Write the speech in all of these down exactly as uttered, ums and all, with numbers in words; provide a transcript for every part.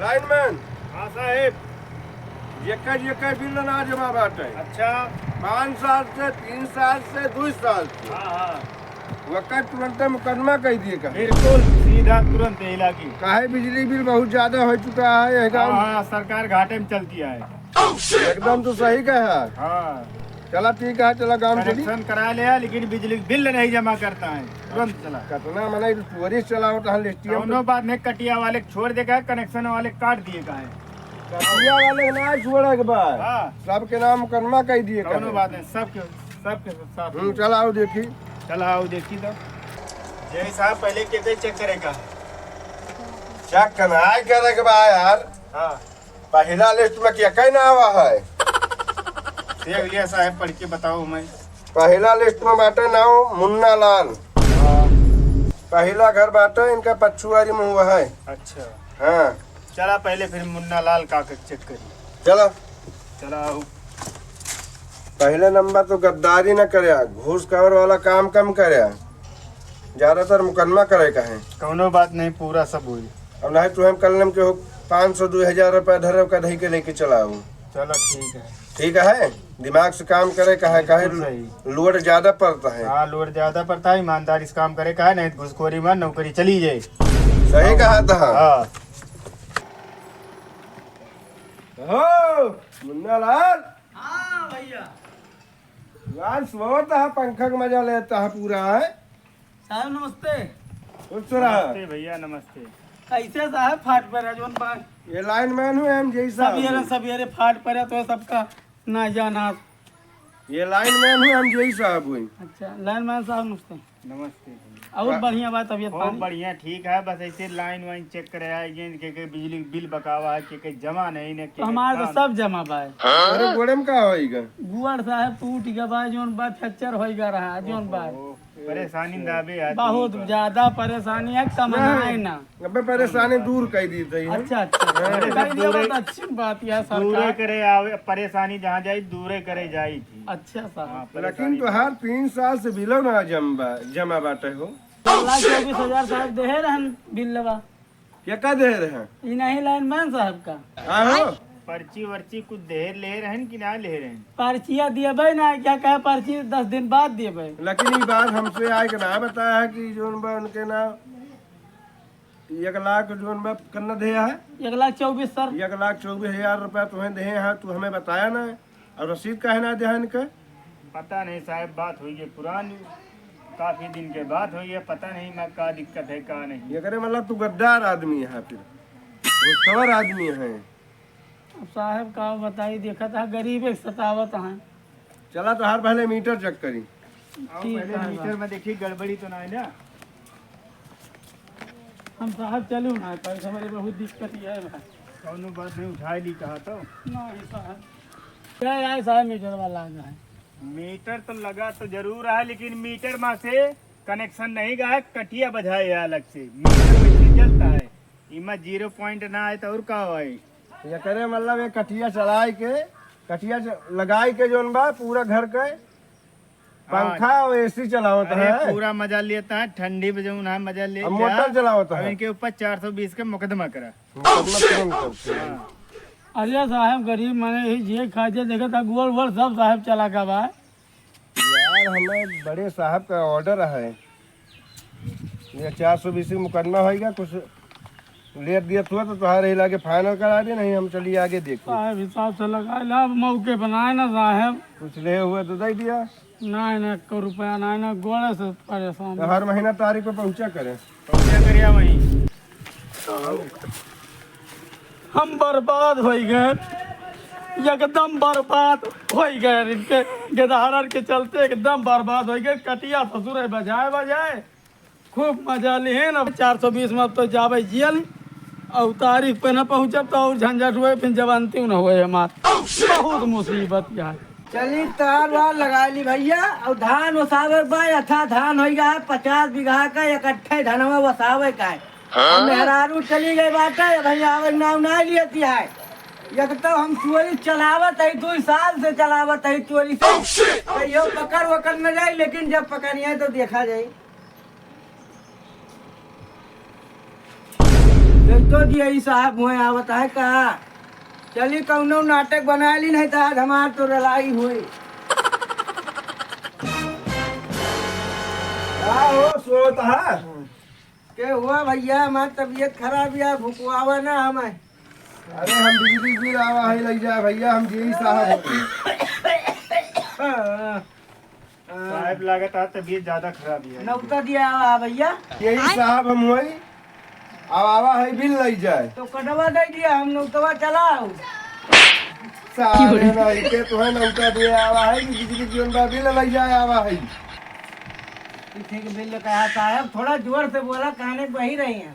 लाइनमैन। हाँ साहेब। जेकर जेकर बिल ना जमा बाटे। अच्छा। पाँच साल से, तीन साल से, दुइ साल से। हाँ, हाँ। वकर तुरंते मुकदमा कइ दिए का। बिल्कुल, सीधा तुरंत यही लागी। काहे बिजली बिल बहुत ज्यादा होइ चुका है, यही हाँ, काम। हाँ, सरकार घाटे में चलती है। एकदम तो सही कहा। हाँ। चला ठीक है, चला काम चली। कनेक्शन करा ले, लेकिन बिजली बिल नहीं जमा करता है, तुरंत चला। कतना मनई चोरी से चलावत है लिस्टिया में। कौनो बात नहीं, कटिया वाले के छोड़ दे का, कनेक्शन वाले काट दिए का है। कटिया वाले के ना छोड़े के बाद हाँ। सबके नाम मुकदमा कइ दिए का कौनो है। बात नहीं, सबके, सबके साथ हम्म, में। चला आओ देखी। चला आओ देखी तो। जय साहब, पहले के चेक करे का? चेक करना है, करे के बा यार। हाँ। पहिला लिस्ट में के कई नाव है? देख लिया साहेब, पढ़ के बताओ हमें। पहिला लिस्ट में बाटे नाव मुन्ना लाल। हाँ। पहिला घर बाटे इनका पछुआरी में हुआ है। अच्छा। हाँ। चला पहले फिर मुन्ना लाल का के चेक करी। चला। चला आओ। पहले नंबर तो गद्दारी न करे, घूस कवर वाला काम कम करे, ज्यादातर मुकदमा करे का है। कौनो बात नहीं, पूरा सब हुई। अब नहीं तो हम कल के हो पाँच सौ, दुइ हजार रुपया धरे का धई के लेके चलाऊ। चलो ठीक है। ठीक है, दिमाग से काम करे का है, काहे बिल्कुल सही। लोड ज्यादा पड़ता है। हाँ, लोड ज्यादा पड़ता है, ईमानदारी से काम करे का है, नहीं तो घुसखोरी में नौकरी चली जाए। सही कहा था। हाँ। हो, मुन्ना लाल। हाँ भैया। यार, सोता है, पंखा का मजा लेता है पूरा, है? साहब नमस्ते। खुश रहा। नमस्ते भैया, नमस्ते। कैसे साहब फाट पर है जोन बात? ये लाइनमैन हूँ, हम यही साहब सवेरे हूँ। सवेरे फाट पर है तो सबका ना जाना। ये लाइनमैन हूँ, हम यही साहब हुई। अच्छा, लाइनमैन साहब नमस्ते। नमस्ते। और बढ़िया बात, तबीयत बहुत पानी? बढ़िया, ठीक है, बस ऐसे लाइन वाइन चेक करे आए, ये के, के बिजली बिल बकावा है, के, के जमा नहीं ने, के तो हमारे तो काम सब जमा बा। अरे गोड़े में का होइगा? गोड़ साहब टूट गया बा, जोन बा फ्रैक्चर होइगा रहा, जोन बा। ओहो, परेशानी दाबे है, बहुत ज्यादा परेशानी है, कमाना है ना। अबे परेशानी दूर कर दी थी। अच्छा, अच्छा। हाँ। कर दिया, बहुत अच्छी बात है दूरे सरकार। करे आवे, परेशानी जहाँ जाई, दूरे करे जाई थी। अच्छा साहब। हाँ, लेकिन परेशानी तोहार तीन साल से बिलो ना जमा, जमा बाटे हो। लाख चौबीस हजार साहब देहे रहन बिल लेवा। क्या का देहे रहे? ई नहीं लाइनमैन साहब का। हाँ हो। पर्ची वर्ची कुछ देहे ले रहन कि ना ले रहन? पर्चिया दिए भाई ना, क्या कहे पर्ची दस दिन बाद दिए भाई। लेकिन ई बात हमसे आए के ना बताया है कि जोन बा उनके ना एक लाख जोन बा कितना देहे है? एक लाख चौबीस सर। एक लाख चौबीस हजार रुपया तुम्हें देहे हैं, तू हमें बताया ना, और रसीद काहे ना देहा इनका? पता नहीं साहब, बात हुई है पुरानी, काफी दिन के बात हुई है, पता नहीं मैं का दिक्कत है का नहीं। एकरे मतलब तू गद्दार आदमी है, फिर घुसखोर आदमी है। अब साहब का बताई, देखत है गरीब एक सतावत है। चला तो हर पहले मीटर चेक करी। आओ, ठीक पहले है मीटर साहब। में देखी गड़बड़ी तो ना है ना। हम साहब चलू ना, कल हमारे बहुत दिक्कत ये है भाई। कौनो बात नहीं, उठाई ली कहा तो। नहीं साहब। क्या यार साहब मीटर वाला आ गया है। मीटर तो लगा तो जरूर है, लेकिन मीटर में से कनेक्शन नहीं गया है, कटिया बजाए है अलग से। मीटर वैसे चलता है, इमा जीरो पॉइंट ना आए तो और का होई? एकरे मतलब ये कटिया चलाए के, कटिया च-, लगाए के जोन बा पूरा घर के हाँ। पंखा और एसी चलावत अरे, है। पूरा मजा लेता है, ठंडी में जौन है मजा ले अब लिया। मोटर चलावत अब है। इनके ऊपर चार सौ बीस के मुकदमा करा। मुकदमा तुरंत करते हैं। हाँ। अरे साहब, गरीब मने यही जिए खाए जे, देखा था गोल वोल सब साहब चला का बा। यार, हमें बड़े साहब का ऑर्डर है, ये चार सौ बीस के मुकदमा होइगा, कुछ लेट दिया हुआ तो तुम्हारे ही लागे फाइनल करा दे, नहीं हम चलिए आगे देखो। साहब हिसाब से लगा ला, मौके पर ना है ना साहब। कुछ ले हुए तो दे दिया। ना है ना, एको रुपया ना है ना, गोड़े से परेशान। तो हर महीना तारीख पे पहुँचा करें। पहुँचा करिया वहीं। हम बर्बाद होइ गए, एकदम बर्बाद होइ गए। इनके गेदहरर के चलते एकदम बर्बाद होइ गए। कटिया ससुर है बजाए बजाए, खूब मजा लिहेन। अब चार सौ बीस में अब तो जाबे जियल, और तारीख पे न पहुँचब तो और झंझट हुए, फिर जब अंतिम न हुए हमार। बहुत मुसीबत है। चली तार वार लगा ली भैया, और धान ओसावे बा, अच्छा धान होइ गया है, पचास बीघा का इकट्ठे धनवा ओसावे का है। हाँ? मेहरारू चली गई बाटे, भैया आवे नाव ना लियती है। एक तो हम चोरी चलावत है, दो साल से चलावत है चोरी से। Oh, shit! कहियो पकड़ वकड़ न जाए, लेकिन जब पकड़िए तो देखा जाए। तो दिया ई साहब हुए आवत है का? चली कौनो नाटक बना ली, नहीं तो आज हमार तो लड़ाई हुई। का हो सोत है? के हुआ भैया, हमार तबीयत खराब या, भुकवावा ना हमें। अरे हम बिजली बिल आवा है, लई जाए भैया, हम जेई साहब। हाँ। साहब, लागत है तबीयत ज्यादा खराब है। नौता दिया आवा भैया। जेई साहब हम वही, अब आवा है बिल लई जाए। तो कटवा दे दिया, हम नौतवा चलाओ। सारे नहीं के तो है नौता दिया आवा है कि बिजली बिल बा बिल लई जाए आवा है। पीछे के बिल कहा साहब, थोड़ा जोर से बोला, काने को वही रही हैं।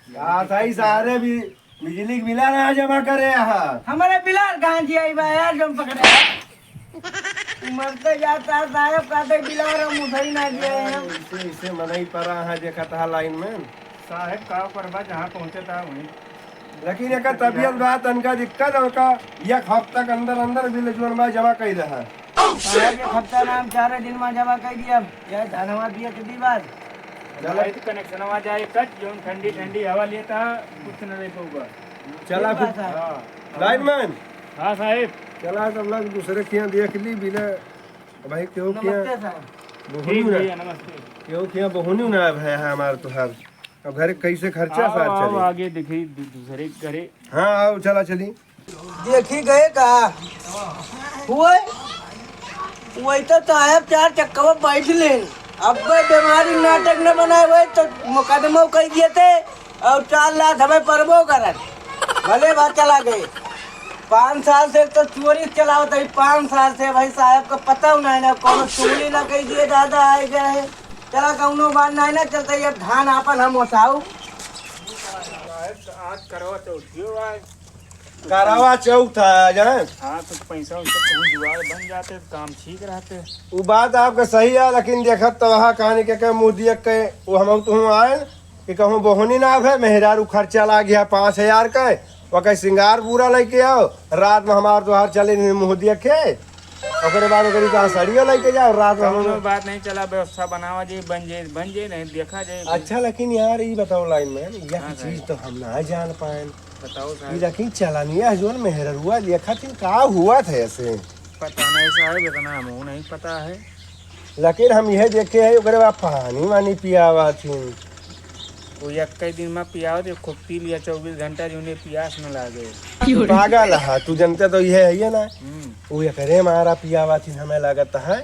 कहा सही सारे भी बिजली के बिला ना जमा करे यहाँ। हमारे बिलार कहाँ जी आई बा यार, जम पकड़े। मरते जाता है साहब, कहते बिलार हम उठाई ना दिए हैं। इसे, इसे मनई परा है, देखा था लाइन में। साहब का ऊपर बा, जहाँ पहुँचे था वहीं। लेकिन एकर तबीयत बा, तनका दिक्कत, ओका एक हफ्ता के अंदर, अंदर बिल जोन बा जमा कई दे है। साहब, एक हफ्ता नाम चार दिन में जमा कर दिया, यह धनवा दिया के दी बात। चला। लाइट कनेक्शनवा जाए कट, जौन ठंडी ठंडी हवा लेता, कुछ न ले पाऊगा। चला ठीक फिर। बात है। हाँ। लाइनमैन। हाँ साहेब। चला, सब लोग दूसरे के यहाँ देख ली, बिना भाई केहू के यहाँ नमस्ते साहब। बोहनी ठीक ना। भैया, नमस्ते। केहू के यहाँ बोहनी ना है हमार तुहार। अब घरे कैसे खर्चा आओ, सार आओ, चली? आगे देखी दू-, दूसरे के घरे। हाँ, आओ, चला चली। देखी गए का? हुए? वही तो साहब चार चक्कवा बैठ लेन। अब कोई बीमारी नाटक न बनाए हुए तो मुकदमा कर दिए थे और चार लाख हमें परबो करत। भले बात चला गए। पाँच साल से तो चोरी चलावत है, पाँच साल से भाई साहब का पता नहीं ना, कौनो चोरी ना कही दिए दादा आए गए। चला कौनो बात नहीं ना, चलते अब धान आपन हम ओसाऊ। आज करवा चौथियो आज। करवा चौथ है, जाने? हाँ, तो पैसा वैसा कहूँ जुगाड़ बन जाते तो काम ठीक रहते। वो बात आपका सही है, लेकिन देखत तो वहाँ कहानी के, के मुँह दिए के, वो हम तुम आए कि कहूँ बोहनी ना भे, मेहरारू खर्चा लाग गया पाँच हजार के, ओके सिंगार पूरा लेके आओ, रात में हमार तोहार चले नहीं मुँह दिए के, ओकरे बाद ओकरी कहाँ सड़ियो लेके जाओ, रात में हम कौनो बात नहीं चला, व्यवस्था बनावा जे, बन जे, बन जे, नहीं देखा जाए। अच्छा, लेकिन यार, ई बताओ लाइनमैन, यह हाँ, चीज साहब। तो हम ना जान पाएन। बताओ साहब। ई लेकिन चलनिया जोन मेहररुआ देखा थिन, का हुआ था ऐसे? पता नहीं साहब, इतना हमहू नहीं पता है। लेकिन हम यह देखे है, ओकरे बाद पानी वानी पियावा थिन। वो एक दिन में पियावत, एक खूब पी लिया, चउबीस घंटा जो उन्हें पियास न लागे। तू पागल है, तू जनते तो यह है ये ना। हम्म। वो एकरे मारा पियावा थिन, हमें लागत है,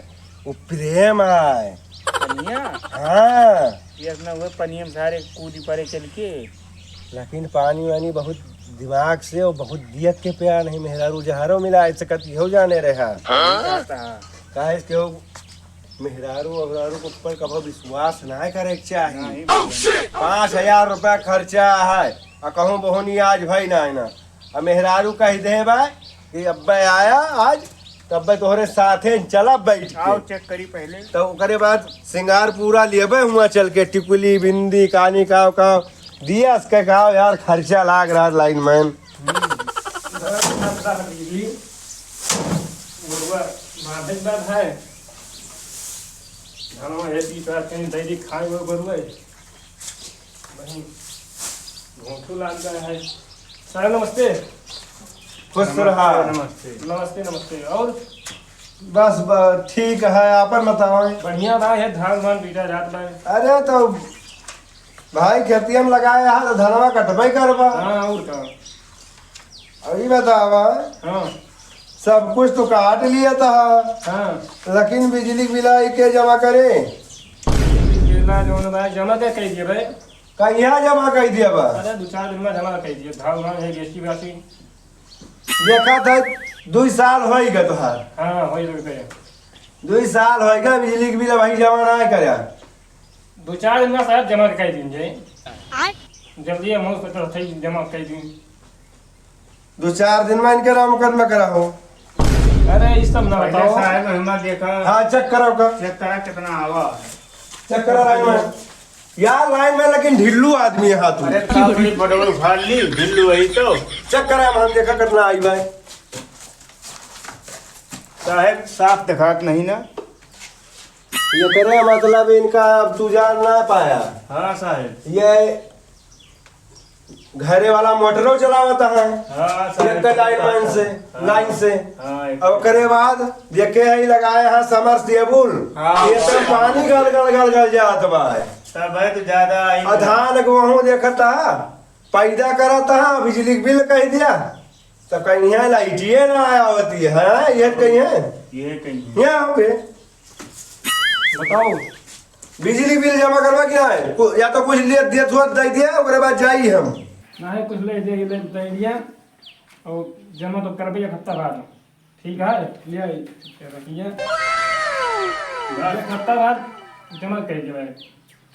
वो प्रेम है। पनिया? हाँ। ये अपना हुए पनिया में सारे कूदी पड़े चल के। लेकिन पानी वानी बहुत दिमाग से और बहुत दियत के प्यार नहीं, मेहरारू जहरो मिला, ऐसे कति हो जाने रहा। हाँ? काहे से केहू मेहरारू अवरारू के ऊपर कभो विश्वास ना करे के चाही। नहीं, बिल्कुल। पाँच हजार रुपया खर्चा है, आ कहूँ बहनी आज भाई ना है ना, आ मेहरारू कह दे बा कि अब्बे आया आज, तो अब्बे तोहरे साथे चला बैठ के। आओ चेक करी पहले। तो ओकरे बाद सिंगार पूरा लेबे हुआ चल के, टिकुली, बिंदी, कानी, काव, काव, दिया इसके काव यार, खर्चा लाग रहा लाइनमैन। हम्म। बरुआ बांधे के बाद है। धनवा है, बीस हजार कहीं दे दी, खाए वो बरुआ। वहीं घोंटू लाग गया है। सर, नमस्ते। खुश नमस्ते, रहा। नमस्ते। नमस्ते, नमस्ते। और? बस, ब-, ठीक है, आपन बताओ। बढ़िया बा, ये धान वान बीटा जात बा। अरे, तो भाई, खेतिया में लगाए हा, तो धनवा कटबे करबा। हाँ, और का? अब ई बतावा, हाँ। सब कुछ तो काट लिया था, हाँ। लेकिन बिजली के बिल आई के जमा करे? बिजली के बिल जौन बा, जमा के कह दिए भाई। कहिया जमा कह दिया बा? अरे, दो चार दिन में जमा कह दिए, धान वान है, बेसी बासी। देखा था, दुई साल होई गए तोहार। हाँ, होई गए। दुई साल होई गए, बिजली के बिल भाई जमा ना करे। दो चार दिन में साहब जमा कह दीन जाए। आय। जल्दी हम सोच रहे थे जमा कह दीन। दो चार दिन में इनके नाम मुकदमा कराओ। अरे, ई सब ना अरे बताओ। साहब, हमार देखा। हाँ, चेक कराओ का। चेक करा कितना आवा। चेक करा लाइन में। यार, लाइन में लेकिन ढिल्लू आदमी है तू। अरे, का बड़ी बड़बड़ उखाड़ ली, ढिल्लू वही तो। चेक करा, हम देखा कितना आई भाई। साहब, साफ दिखात नहीं ना। ये करे मतलब इनका अब तू जान ना पाया। हाँ साहब। ये घरे वाला मोटरो चलावत है। हाँ, सर। एक लाइन मान से, हाँ। लाइन से। हाँ, एक अब ओकरे बाद देखे है लगाए हैं समरसेबुल। हाँ। ये तो पानी गल गल गल गल जात बा। तब है तो ज्यादा आई और धान गेहूँ देखत है, पैदा करत है, बिजली के बिल कह दिया, तो कहीं यहाँ लाइटिए ना आया होती है, ये कहीं है? ये कहीं है। यहाँ हो गए। बताओ। बिजली बिल जमा करवा कि नाहीं? कु-, या तो कुछ लिए दिए, तुरंत दे दिए, ओकरे बाद जाई हम। नाहीं, कुछ ले दे, ले दे दिया, और जमा तो करबे एक हफ्ता बाद। ठीक है, ले आई, रखिए। एक हफ्ता बाद जमा कर देबे।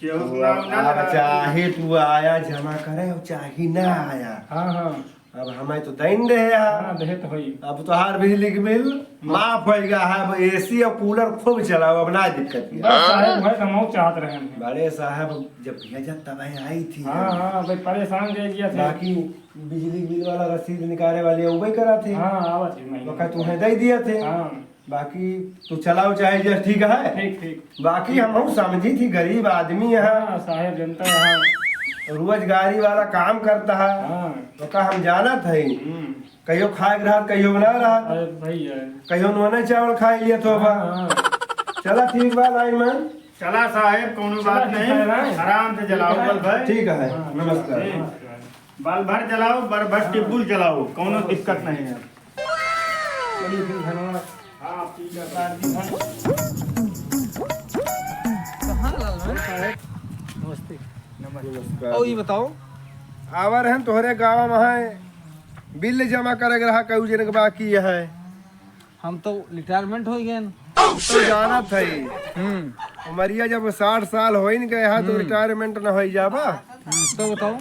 केहू तो नाम ना अब लगा। चाहे तू आया जमा करे और चाहे ना आया। हाँ, हाँ। अब हमें तो दइन दे यार। हाँ, दहे तो होई। अब तोहार बिजली के बिल माफ होइगा है, अब एसी और कूलर खूब चलाओ, अब ना दिक्कत है। बस साहेब, वह तो हम चाहत रहे हैं। बड़े साहब जब भेजत तब आई थी। हाँ, हाँ, भाई परेशान दे दिया थे। बाकी बिजली बिल वाला रसीद निकाले वाले उबे करा थे। हाँ, आवत है महीने वक्त में। तुम्हें दे दिया थे। हाँ। बाकी तू चलाओ चाहे जे ठीक है। ठीक, ठीक। बाकी हम समझी थी गरीब आदमी है। हाँ, साहेब जनता है। रोजगारी वाला काम करता है। हाँ। तो का हम जानत है। हम्म। कहियो खाए के रहत, कहियो बना रहत। अरे भैया। कहियो नोने चावल खाए लिए तो बा। हाँ, हाँ। चला ठीक बा लाइन में। चला साहेब, कौनो चला बात ठीक नहीं। है ना। आराम से जलाओ बल्ब है। ठीक है, हाँ, नमस्कार। ठीक है। बल्ब भर जलाओ, बल्ब भर टिब्बुल जलाओ, कौनो दिक्कत नहीं है। चलिए फिर धन्यवाद। हाँ, ठीक है। कहाँ लाल है? नमस्ते। नमस्कार। और ये बताओ, आवर हैं तोहरे गाँव में है, बिल जमा करे के रहा, कई जन के बाकी है। हम तो रिटायरमेंट हो गए। तो जानत है, हम्म। उमरिया जब साठ साल होइन गए है, तो हम्म। रिटायरमेंट न हो जाबा। हम्म, तो बताओ।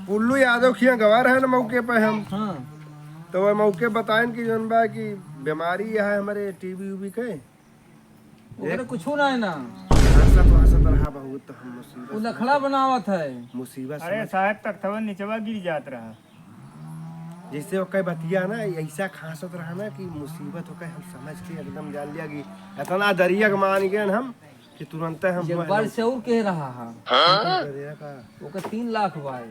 पुल्लू यादव खिया गवा रहे न मौके पे हम। हाँ। तो वह मौके बताएन कि जौन बा कि बीमारी है हमारे टीबी उबी के। ओकरे कुछो ना है ना। हंसत हंसत रहा बहुत, तो हम मुसीबत वो समझ नखड़ा के बनावत है। मुसीबत अरे समझ साहब, तख्तवा निचवा गिर जात रहा। जैसे ओकर बतिया ना, ऐसा खांसत रहा ना कि मुसीबत होकर हम समझ के एकदम जान लिया कि इतना दरिया के मान गए हम कि तुरंत हम एक बार से और कह रहा है। हाँ? दरिया का? ओकर तीन लाख बाय।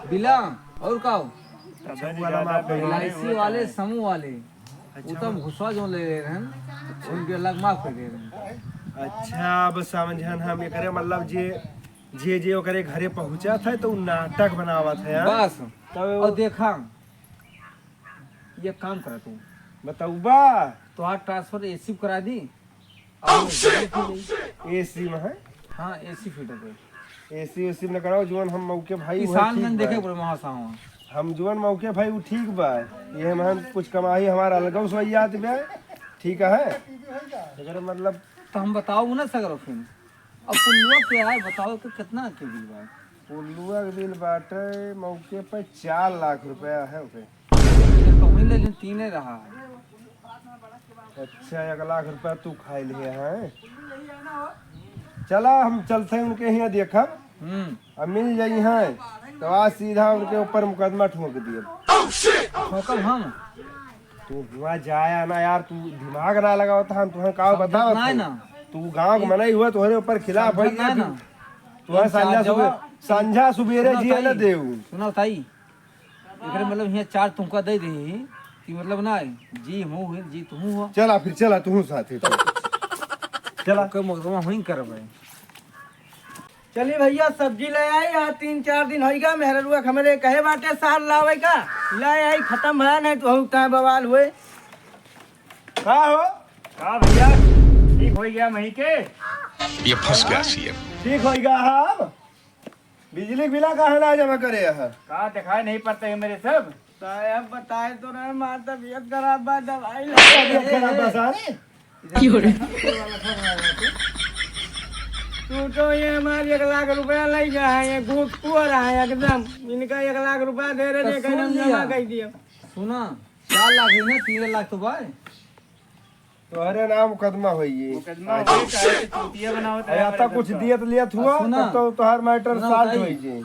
बिला, और का हो? अच्छा, वो वाला माफ कर दो। एल आई सी वाले, समूह वाले, अच्छा। वो तो हम घुसवा जो ले ले रहे हैं, उनके अलग माफ कर दे रहे हैं। अच्छा, अब समझन हम एकरे मतलब जे, जे, जे ओकरे घरे पहुँचत है तो उ नाटक बनावत है, हाँ? बस। तब और वो देखा, ये काम करा तू। बतउबा? तोहार ट्रांसफर एसी करा दी। एसी में है? हाँ, एसी फिट है। एसी ओसी में कराओ, जवन हम मौके भाई उहे किसान ठीक मन देखे बा। पड़े वहाँ से वहाँ। हम जवन मौके भाई उ ठीक बा। ये हम, हम कुछ कमाई हमारा अलगौ से जात बा। ठीक है? अगर मतलब तो हम बताओ ना सगरो फिर। अब पुलुआ के है, बताओ कि कितना के बिल बा? पुलुआ के बिल बाटे मौके पे चार लाख रुपया है ओके। तो वहीं ले लें, तीने रहा है। अच्छा, एक लाख रुपया तू खाए लिए हैं? चला, हम चलते हैं उनके यहाँ देखब। हम्म। अब मिल जाई हैं, तो आज सीधा उनके ऊपर मुकदमा ठोक दिए। ठोकब हम? तू हुआ जाया ना यार, तू दिमाग ना लगावत, हम तुहें का समझत बतावत ना है है। ना। तू गाँव के मनई हुआ, तोहरे ऊपर खिलाफ समझत होई ना है है ना। तू, तुहें तीन चार संझा जवा-, सुबे-, संझा सुबेरे सुनो जिए ना ताई, देऊ। सुनो ताई, एकरे मतलब हियाँ चार तुमका दे दी कि मतलब ना है, जी हमहूँ हुई, जी तुहूँ हो। चला फिर, चला तुहूँ साथे चला। चला। ओके, मुकदमा हुई करबे। चली भैया, सब्जी ले आई, यहाँ तीन चार दिन होइगा, मेहररुआ के हमरे कहे बाटे सार लावे का, ले आई, खतम भया नहीं तो हम तय बवाल हुए। का हो? का भैया, ठीक होइगा मही के? ये फंस गया सीएम। ठीक होइगा हम। बिजली के बिला काहे ना जमा करे है? का दिखाई नहीं पड़ता है मेरे सब? साहब बताए तो रहे, मार तबीयत खराब बा, दवाई ले। तबीयत खराब बा सारे? क्यों रे? तू तो ये हमारे एक लाख रुपया ले जा है, ये घूस कुआ रहा है एकदम। इनका एक लाख रुपया दे रहे, तो लेकिन सुन हम लिया। जमा कर दिया। सुना, चार लाख है ना, तीन लाख तो बाय। तोहरे नाम मुकदमा होई। मुकदमा होई, काहे कि चूतिया बनावत अरे, रहे आता हमारे कुछ घर का। दियत लियत हुआ, सुना। तब तो तोहार मैटर सुना सॉल्व बताई। होई जे।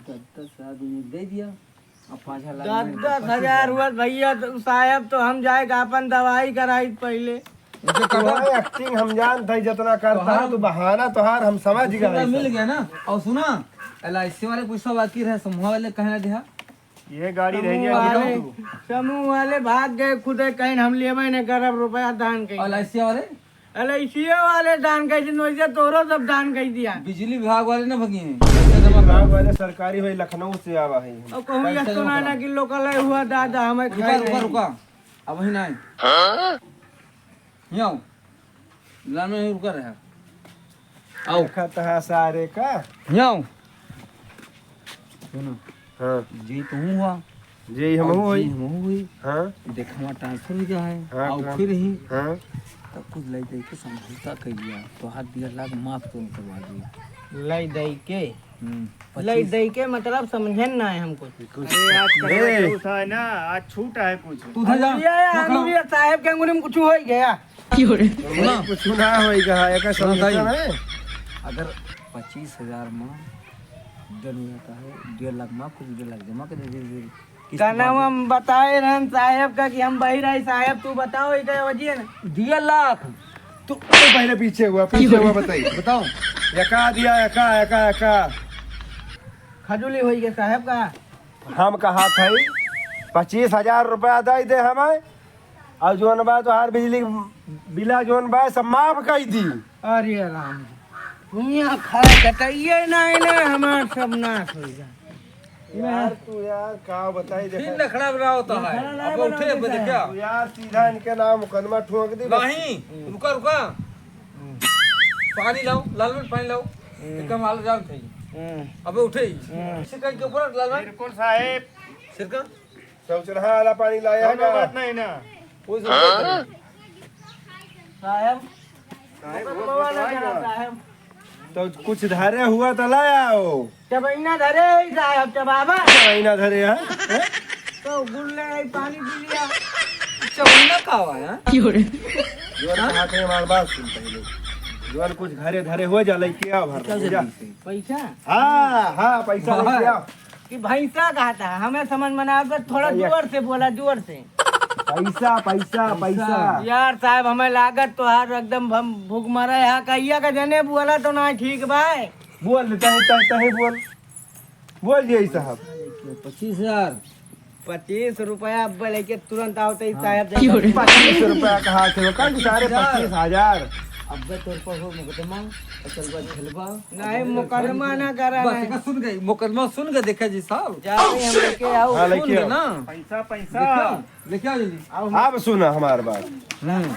दस दस आदमी दे दिया, अब पाँच लाख दस में दस हजार हुआ भैया, तो साहब तो हम जाए के अपन दवाई कराई पहले। इसे काटा। तुम्हारा एक्टिंग हम जानत है, जितना करता है, तोहार तू बहाना तोहार हम समझ गए हैं मिल सब। गया ना। और सुना, एल आई सी वाले पैसा बाकी रहे, समूह वाले कहे ना दिया। ये गाड़ी रह समूह गया, वाले, बताओ तू। समूह वाले भाग गए खुदे, कहीं हम लेबे न करब रुपया दान कहीं। और एल आई सी वाले? एल आई सी वाले दान कहीं दिन, वैसे तोरो सब दान कहीं दिया। बिजली विभाग वाले ना भगी हैं, पैसा जमा विभाग करो। वाले सरकारी होई, लखनऊ से आवा है। और कहूँ पैसा यह जमा सुना करो। ना कि लोकल है हुआ दादा, हमें रुका, खाए रुका, नहीं। रुका, अब वही ना है। हाँ? हियाँ आओ। लाइन में रुका रहा। आओ। देखा तहा सारे का। हियाँ आओ। सुनो। हाँ। जी तू हुआ। जी हम हाँ, हुई। जी हम हुई। हाँ। देख हमारा ट्रांसफर हो गया है। हाँ, आओ ट्रांस-, फिर ही। हाँ। तब कुछ लाई दे के समझौता कर लिया। तो हाथ दिया लाख माफ तो करवा दिया। लाई दे के? हम्म। लाई पच्चीस। दे के मतलब समझन ना है हमको। कुछ अरे, आज करवा ए। चौथ है ना, आज छूट है कुछ। तू उधर जा। अंगुरिया है, तू खड़ा। अंगुरिया साहेब के अंगुरी में कुछ हो ही गया। क्यों रे? सुना। कुछ ना होई कहा, एकर सुना solution ताई। है। अगर पच्चीस हजार में डन हो जाता है, डेढ़ लाख माफ कर, डेढ़ लाख जमा कर दे, दे, दे। किस्त का नाम बाकी। हम बताए रहन साहेब का कि हम बहिर आई साहेब, तू बताओ इधर वजिए ना। डेढ़ लाख। तू, तू पहले पीछे हुआ, पीछे हुआ बताइए। बताओ। एका दिया, एका, एका, एका। खजूली होई के साहेब का। हम कहा था पच्चीस हजार रुपया दे दे हमें, और जोन बा तोहार बिजली बिला जोन बा सब माफ कर दी। अरे राम, दुनिया खा कटाइए ना, ना हमार सब नाश हो जा। यार तू यार का बताई, फिर देखा। नखड़ा बनाओ तो है। नखड़ा ना अब उठे बनाओ अब तो देखा। है। तू यार सीधा इनके नाम मुकदमा ठोक दी बस। नहीं, रुका, रुका। पानी लाओ, लालमन पानी लाओ। हम्म। एकदम हाल जान थे। हम्म। अबे उठे ही। हम्म। सिरका के ऊपर लालमन। बिल्कुल साहेब। सिरका। सब चुनहा वाला पानी लाया है कौनो का? बात नहीं ना। कोई जरूरत नहीं। साहेब, साहेब, वो बाबा ना बताएगा। करा, साहेब। तो कुछ धरे हुआ तो लाया हो। चबैना धरे है साहेब, चबाबा। चबैना धरे है? हैं? तो गुल्ले है, पानी पी लिया। चबैना का हुआ है? क्यों रे? जोन कहा थे हमार बात सुन पहले। जोन कुछ घरे धरे हो जा, लेके आओ भर क्या में, जा। जल्दी से? पैसा? हाँ, हाँ, पैसा हाँ। लेके आओ। कि भैंसा कहा था, हमें समझ में ना आवे, थोड़ा भैया। जोर से बोला, जोर से। पैसा, पैसा, पैसा। पैसा। यार साहेब, हमें लागत तोहार एकदम हम भूख मरा है, कहिया का जने बोला तो ना ठीक बाय। बोल, तहे, तहे, तहे बोल। बोल जी साहब। पच्चीस हजार। पच्चीस रुपया अब लेके तुरंत आवते ही हाँ। साहब जाइए। पच्चीस रुपया कहाँ से? कल साढ़े पच्चीस हजार। अब तोर पर हो मुकदमा, और चल बा झेलबा। नहीं, मुकदमा ना करा बस, नहीं। एका सुन गई, मुकदमा सुन गए, देखा जी साहब। जा रही हम लेके आओ। हाँ, लेके सुन गए आओ। ना। पैसा, पैसा। देखा, लेके आओ जल्दी। आओ। अब सुना हमार बात। हम्म।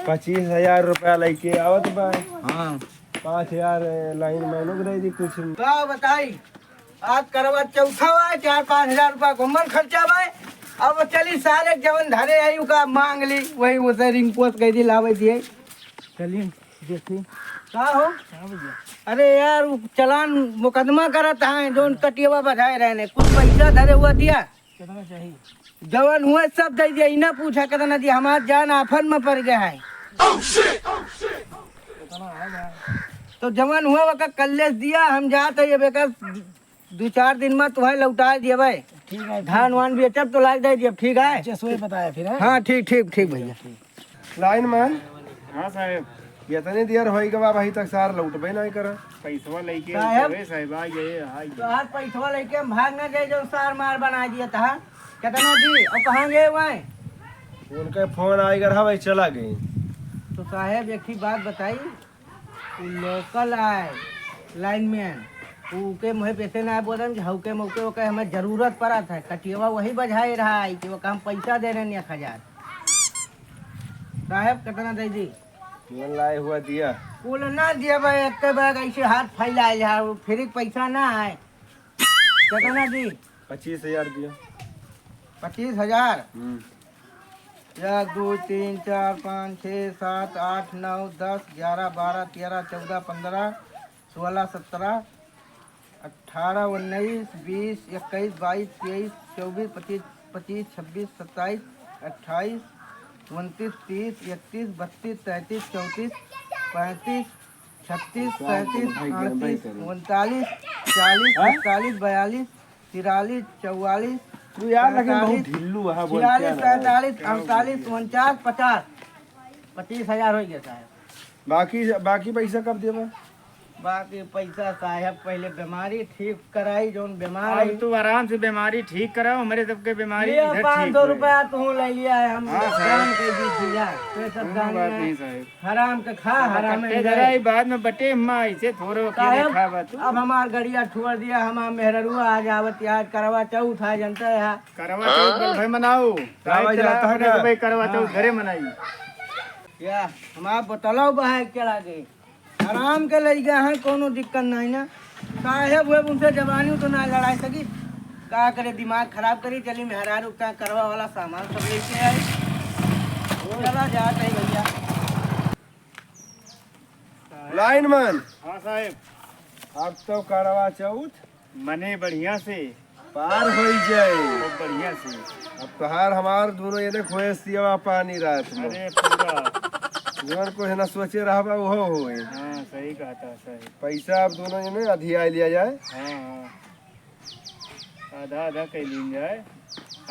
पच्चीस हजार रुपया लेके आवत बा। हाँ। पाँच हजार लाइन मैनों को दे दी कुछ। का बताई? आज करवा चौथा बा, चार पाँच हजार रुपया घूमल खर्चा बा। अब चली सारे जवन धरे आई, उका मांग ली, वही उसे रिंग पोस्ट कह दी, लावे दिए। चलिए, देखी। का हो? हाँ भैया। अरे यार, वो चलान मुकदमा करत हैं, जौन कटियवा बजाए रहने, कुछ पैसा धरे हुआ दिया। कितना चाहिए? जवन हुआ सब दे दिया, इना पूछा कितना दिया, हमार जान आफत में पड़ गया है। कितना है भाई? तो जवन हुआ वका कल्लेस दिया, हम जात है, ये बेकार दो चार दिन में तुम्हें लौटा दिए भाई। ठीक है, धान ठीक। वान बेचब तो लाग दे दिए, ठीक है? अच्छा, सोए बताया फिर, हैं? हाँ, ठीक, ठीक, ठीक भैया। लाइन मैन। हाँ साहेब। इतने देर होई गवा, अभी तक सार लौटबे नहीं करा। पैसवा लेके साहेब। अरे साहेब, आ गए, आ गए। तो आज पैसवा लेके हम भाग ना जाए, जो सार मार बना दिया था। कितना दी? और कहाँ गए हुए हैं? उनका फोन आए कर, हाँ भाई, चला गए। तो साहेब, एक ही बात बताई, उ लोकल आए, लाइनमैन, उ उके मुँहे पैसे ना बोलन कि हउके मौके ओके हमें जरूरत पड़त है, कटियवा वही बजाए रहा है कि ओका हम पैसा दे रहे हैं एक हजार। साहेब, कितना दे दी? मन लाए हुआ दिया। कुल ना दिया भाई, एक बैग ऐसे हाथ फैलाए यार, वो फ्री पैसा ना है। कितना दी? पच्चीस हजार दिया। पच्चीस हजार? हम्म। एक, दो, तीन, चार, पाँच, छः, सात, आठ, नौ, दस, ग्यारह, बारह, तेरह, चौदह, पन्द्रह, सोलह, सत्रह, अठारह, उन्नीस, बीस, इक्कीस, बाईस, तेईस, चौबीस, पच्चीस, पच्चीस, छब्बीस, सत्ताईस, अट्ठाईस, उनतीस, तीस, इकतीस, बत्तीस, तैंतीस, चौंतीस, पैंतीस, छत्तीस, पैंतीस, अड़तीस, उनतालीस, चालीस, हाँ? इकतालीस, बयालीस, तिरालीस, चौवालीस, तू यार, लेकिन बहुत पैंतालीस, ढिल्लू है, बोल छियालीस, क्या रहा है? सैंतालीस, अड़तालीस, उनचास, पचास। पच्चीस हजार होइ गया साहब। बाकी, बाकी पैसा कब देबा? बाकी पैसा साहब पहिले बीमारी ठीक कराई, जौन बीमार अब है। तू आराम से बीमारी ठीक कराओ, हमरे सबके बीमारी ये इधर ठीक होए। पाँच सौ रुपया तू ले लिया है, हम हाँ, साहब। जान के जीत लिया। तो सब कौनो जान बात लिया। नहीं, साहब। हराम के खा, साहब, हराम कट्टे में धरा रहे। ही बाद में बटे माँ, इसे थोड़े अकेले साहब, खाबा तू। अब हमार गड़िया छोड़ दिया, हमार मेहररुआ आज आवत, आज करवा चौथ है, जनता है। करवा चौथ बोल भाई मनाओ। करवा गाय चला चौथ है अपने ना? के भाई करवा चौथ हाँ। घरे मनाई। या, हमार बोतलौ बहाय के चला गए। आराम के लइका है, कौनो दिक्कत नहीं ना। साहेब हुए उनसे जबानी तो ना लड़ाई सकी। का करे, दिमाग खराब करी, चली मेहरारू का करवा वाला सामान सब लेके आई। चला जात है भैया। लाइनमैन। हाँ साहेब। अब तो करवा चौथ मने बढ़िया से। पार होइ जाए। खूब बढ़िया से। अब तोहार हमार दोनों एने खोए सियवा पानी रात में। अरे पूरा। जवन को है ना सोचे रहबा, उहो होए। हाँ, सही कहता, सही। पैसा अब दोनों एने अधिया लिया जाए। हाँ, हाँ। आधा आधा कइ लीन जाए।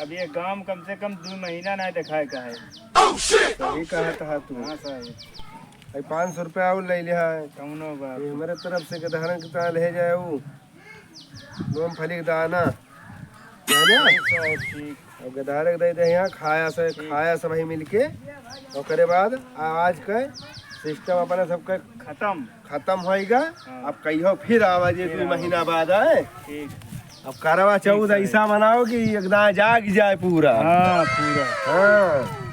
अब ये गाँव कम से कम दो महीना ना देखाए का है। सही कहत हा तू। हाँ साहेब। भाई पाँच सौ रुपया और ले लिया है। कौनो बात ये नहीं। हमारे तरफ से गदहरन के तरह ले जाए वो मूंगफली के दाना, है ना? ठीक है, ठीक। अब गदहरे के दे दे यहाँ, खाया से, ठीक। खाया सब ही मिलके। ओकरे बाद आज के सिस्टम अपना सबके खत्म। खत्म होइगा। हाँ। अब कहियो फिर आवा जे ठीक दो है। महीना बाद आए। ठीक। अब करवा चौथ ठीक है। ऐसा मनाओ कि एकदम जाग जाए पूरा। हाँ, पूरा। हाँ।